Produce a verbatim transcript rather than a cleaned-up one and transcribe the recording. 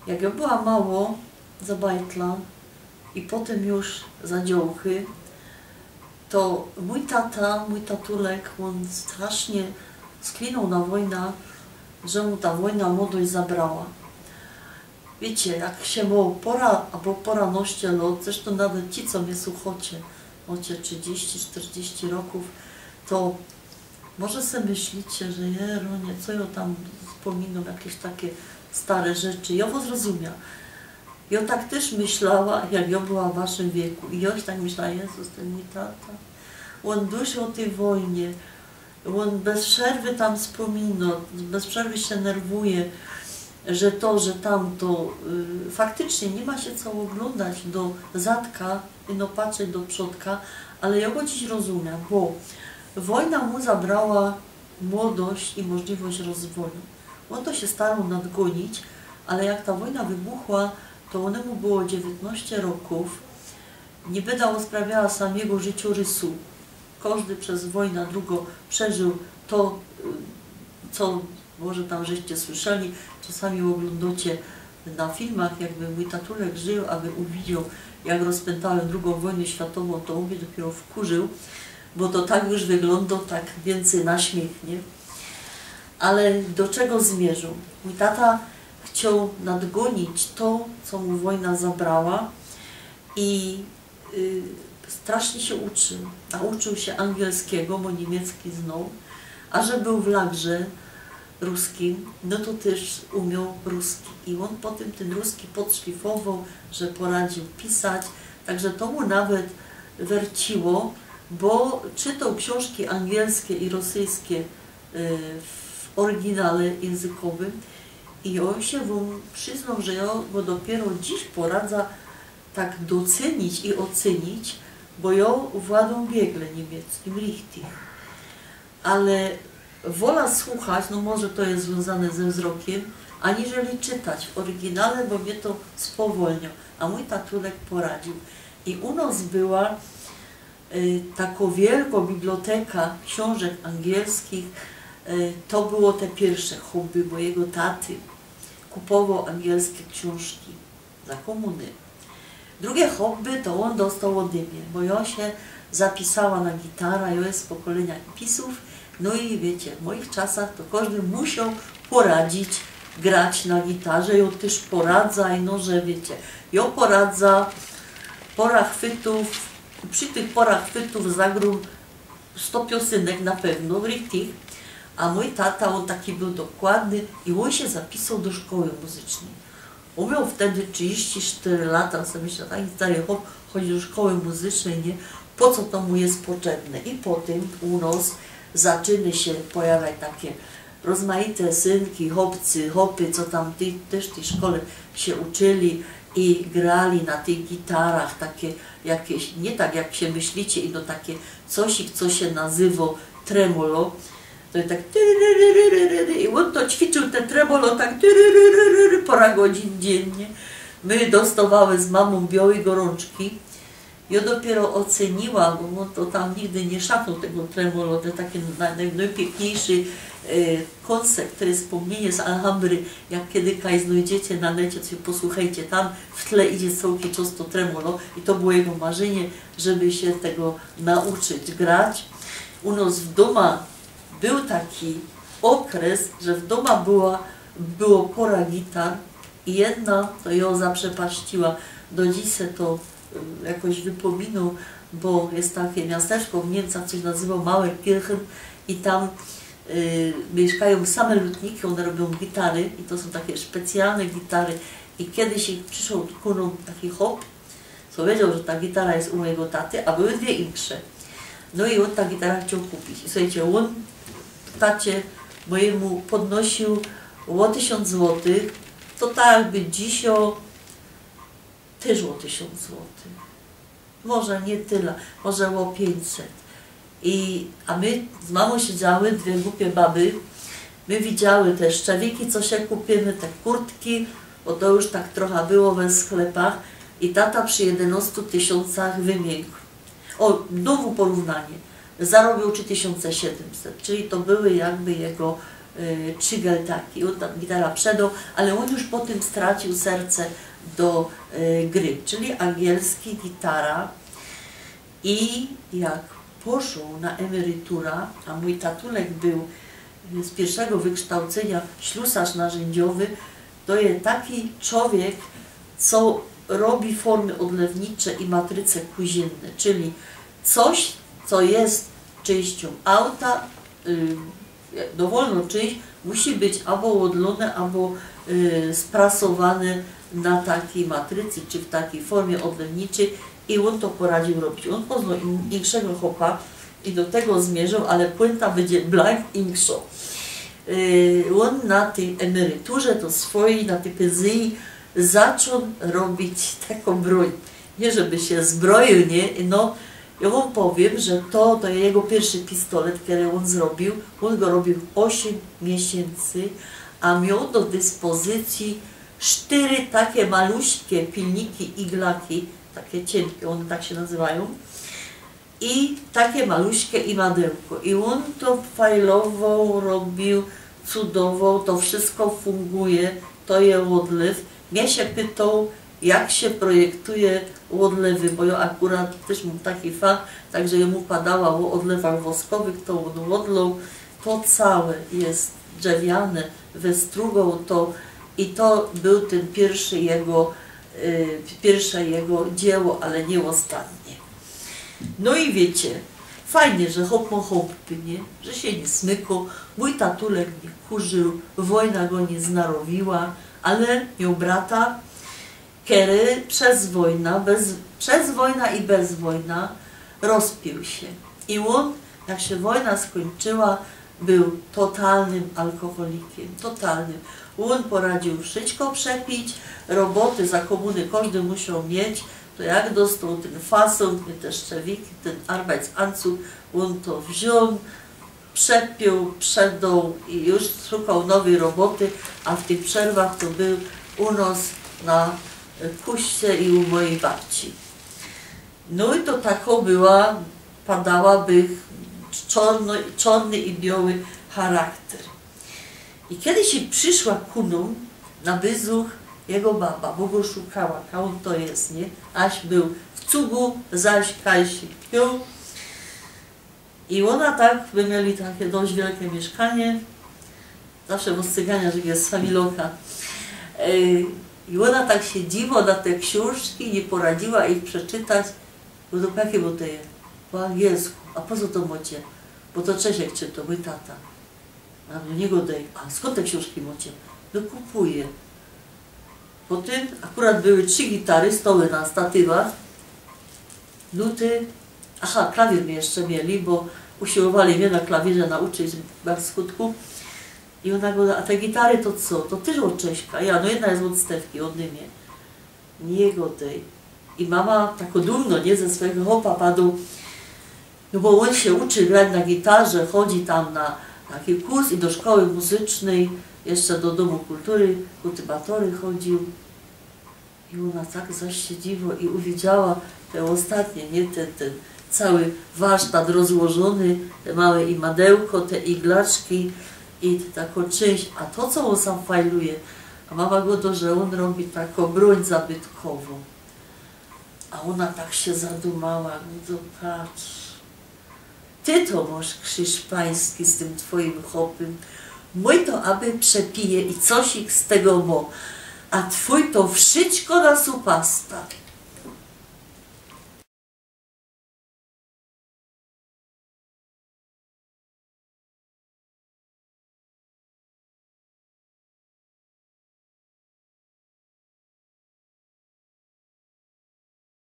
Jak jŏ była mało, za bajtla i potym już za dziołchy, to mōj tata, mōj tatulek, ôn strasznie sklinōł na wojna, że mu ta wojna młodość zabrała. Wiycie, jak sie mŏ pora abo poranoście lŏt, zresztōm nawet ci, co mie suchŏcie, mŏcie trzidziści, sztyrdziści rokōw, to może se myślicie, że jeronie, co jŏ tam spōminōm, jakeś take stare rzeczy. Jŏ wŏs rozumia. Jŏ tak tyż myślała, jak jŏ była w waszym wieku. I jŏ sie tak myślała: Jezus, tyn mōj tata, ôn dusz ô tyj wojnie, ôn bez przerwy tam spōminŏ, bez przerwy sie nerwuje, że to, że tamto. Y, faktycznie niy ma sie co ôglōndać do zadka, ino patrzeć do przodka, ale jŏ go dziś rozumia, bo wojna mu zabrała młodość i możliwość rozwoju. Ôn to sie staroł nadgōnić, ale jak ta wojna wybuchła, to ônymu było dziewiytnŏście rokōw. Niy byda ôsprawiała sam jego życiorysu. Kożdy przez wojna drugo przeżył to, y, co może tam żeście słyszeli, czasami ôglōndŏcie na filmach, jakby mōj tatulek żył, aby uwidzioł, jak rozpętali drugõ wojnã światowõ, to ôn sie dopiero wkurził, bo to tak już wyglōndŏ, tak wiyncyj na śmiech, nie? Ale do czego zmierzōm? Mōj tata chcioł nadgōnić to, co mu wojna zabrała, i, y, strasznie sie uczył. Nauczył sie angielskigo, bo niymiecki znoł, a że bōł w lagrze ruskim, no to tyż umioł ruski. I ôn potym tyn ruski podszlifowoł, że poradził pisać, tak że to mu nawet werciło, bo czytoł ksiōnżki angielskie i rosyjskie, y, w ôryginale jynzykowym. I jŏ sie wōm prziznoł, że jŏ go dopiero dziś poradza tak docynić i ôcynić, bo jŏ władōm biegle niymieckim, richtig. Ale wola słuchać, no może to je zwiōnzane ze wzrokym, aniżeli czytać w ôryginale, bo mie to spowolniŏ. A mōj tatulek poradził. I u nŏs była, y, takŏ wielkŏ biblioteka ksiōnżek angielskich. Y, to było te piyrsze hobby mojigo taty. Kupowoł angielskie ksiōnżki za kōmuny. Drugie hobby to ôn dostoł ôdy mie, bo jŏ sie zapisała na gitara, jŏ je z pokolynia hipisōw, no i wiycie, w mojich czasach to kożdy musioł poradzić grać na gitarze, jŏ tyż poradza, i no, że wiycie, jŏ poradza pora chwytōw, przi tych porach chwytōw zagrōm sto piosynek na pewno, richtig. A mōj tata, ôn taki bōł dokładny i ôn sie zapisoł do szkoły muzycznyj. Ôn mioł wtedy trzidziści sztyry lata, so myśla, taki stary chop chodzi do szkoły muzycznyj, nie? Po co to mu je potrzebne? I potym u nŏs zaczyny sie pojawiać take rozmaite synki, chopcy, chopy, co tam ty, tyż w tyj szkole sie uczyli i grali na tych gitarach, take jakeś, niy tak jak sie myślicie, ino take cosik, co sie nazywo tremolo. To je tak tyryryryryryry. I ôn to ćwiczył, te tremolo, tak tyryryryryry, pora godzin dziynnie. My dostowały z mamōm biołej gorōnczki. Jŏ dopiero ôcyniła, bo ôn to tam nigdy niy szatnōł tego tremolo, te take na-, naj-, nojpiykniejszy, e, kōnsek, to je spōmniynie z Alhambry, jak kedy kaj znojdziecie na necie, to sie posłuchejcie, tam w tle idzie cołki czas to tremolo i to było jego marzynie, żeby sie tego nauczyć grać. U nŏs w dōma bōł taki ôkres, że w dōma była, było pora gitar i jedna to jŏ zaprzepaściła. Do dziś se to, y, jakoś wypōminōm, bo je take miasteczko w Niymcach, co sie nazywo Mauerkirchen i tam, y, miyszkajōm same lutniki, ône robiōm gitary i to sōm take specjalne gitary. I kedyś jak prziszoł ku nōm taki chop, co wiedzioł, że ta gitara je u mojigo taty, a były dwie insze. No i ôn ta gitara chcioł kupić. I słuchejcie, ôn tacie mojimu podnosiōł ô tysiōnc złotych, to tak jakby dzisiej tyż ô tysiōnc złotych. Może niy tela, może ô piyńćset. I, a my z mamōm siedziały, dwie gupie baby, my widziały te szczewiki, co sie kupiymy, te kurtki, bo to już tak trocha było we sklepach. I tata przi jedynŏstu tysiōncach wymiynkł. Ô, znowù porównanie. Zarobioł trzi tysiōnce siedymset, czyli to były jakby jego e, trzigel taki. Ôn tam gitara przedoł, ale ôn już potym stracił serce do, e, gry, czyli angielski, gitara. I jak poszoł na emyrytura, a mōj tatulek bōł z piyrszego wyksztołcyniŏ ślusŏrz narzyndziowy, to je taki czowiek, co robi formy ôdlewnicze i matryce kuzinne, czyli coś, co je czynściōm auta, y, dowolnŏ czynść musi być abo ôdlōne, abo, y, sprasowane na takij matrycy, czy w takij formie ôdlewniczyj. I ôn to poradziōł robić. Ôn poznoł in-, inkszego chopa i do tego zmiyrzoł, ale puenta bydzie blank inkszŏ. Y, ôn na tyj emyryturze to swojij, na tyj pensyji zaczōn robić takõ brōń. Niy żeby sie zbroił, niy? No, jŏ wōm powiym, że to, to jego piyrszy pistolet, kery ôn zrobiōł. Ôn go robiōł ôziym miesiyncy, a mioł do dyspozycyje sztyry take maluśke pilniki, iglaki, take ciynke, ône tak sie nazywajōm. I take maluśke imadełko. I ôn to fajlowoł, robiōł, cudowoł, to wszysko funguje, to je ôdlew. Mie sie pytoł, jak sie projektuje ôdlewy, bo jŏ akurat tyż mōm taki fach, tak że jŏ mu padała ô ôdlewach woskowych, to ôn ôdloł. To cołke je drzewiane, wystrugoł to i to bōł tyn piyrszy jego, y, piyrsze jego dzieło, ale niy ôstatnie. No i wiycie, fajnie, że chop mŏ chopy, niy? Że sie niy smykoł. Mōj tatulek niy kurziōł, wojna go niy znarowiła, ale mioł brata, kery bez wojna, bez, bez wojna i bez wojna rozpiōł sie. I ôn, jak sie wojna skōńczyła, bōł totalnym alkoholikym, totalnym. Ôn poradziōł wszysko przepić, roboty za kōmuny kożdy musioł mieć, to jak dostoł tyn fasōn, tyn szczewik, tyn Arbeitsanzug, ôn to wziōn, przepiōł, przedoł i już szukoł nowyj roboty, a w tych przerwach to bōł u nos na, e, kuście i u mojij babci. No i to tako była, padała bych czorno-, czorny i bioły charakter. I kedyś i prziszła ku nōm na byzuch jego baba, bo go szukała, kaj ôn to je, niy? Aś bōł w cugu, zaś kaj sie piōł. I ôna tak, my mieli take dość wielke miyszkanie, zawsze wostrzygania, że je familoka. E, i ôna tak sie dziwo na te ksiōnżki, niy poradziła ich przeczytać. Bo to po jakimu to je? Po angielsku. A po co to mŏcie? Bo to Czesiek czytoł, mōj tata. A do niego dej, a skōnd te ksiōnżki mŏcie? No kupuję. Potym akurat były trzi gitary, stoły na statywach, nuty, aha, klawir my jeszcze mieli, bo usiłowali mie na klawirze nauczyć, bez skutku. I ôna gŏdŏ, a te gitary to co? To tyż ôd Cześka? Ja, no jedna je ôd Stefki, ôd Dymie. Niy gŏdej. I mama tako dumno, niy, ze swojego chopa padoł, no bo ôn sie uczy grać na gitarze, chodzi tam na taki kurs i do szkoły muzycznej, jeszcze do Domu Kultury, Kultywatory chodził. I ôna tak zaś sie dziwo i uwidziała te ôstatnie, niy, tyn, tyn cały warsztat rozłożōny, te małe imadełko, te iglaczki i tako czynść, a to, co ôn sam fajluje, a mama gŏdŏ, że ôn robi tako brōń zabytkowõ. A ôna tak sie zadumała, gŏdŏ, patrz, ty to mŏsz krziż pański z tym twojim chopym, mōj to aby przepije i cosik z tego mŏ, a twōj to wszysko na supasta.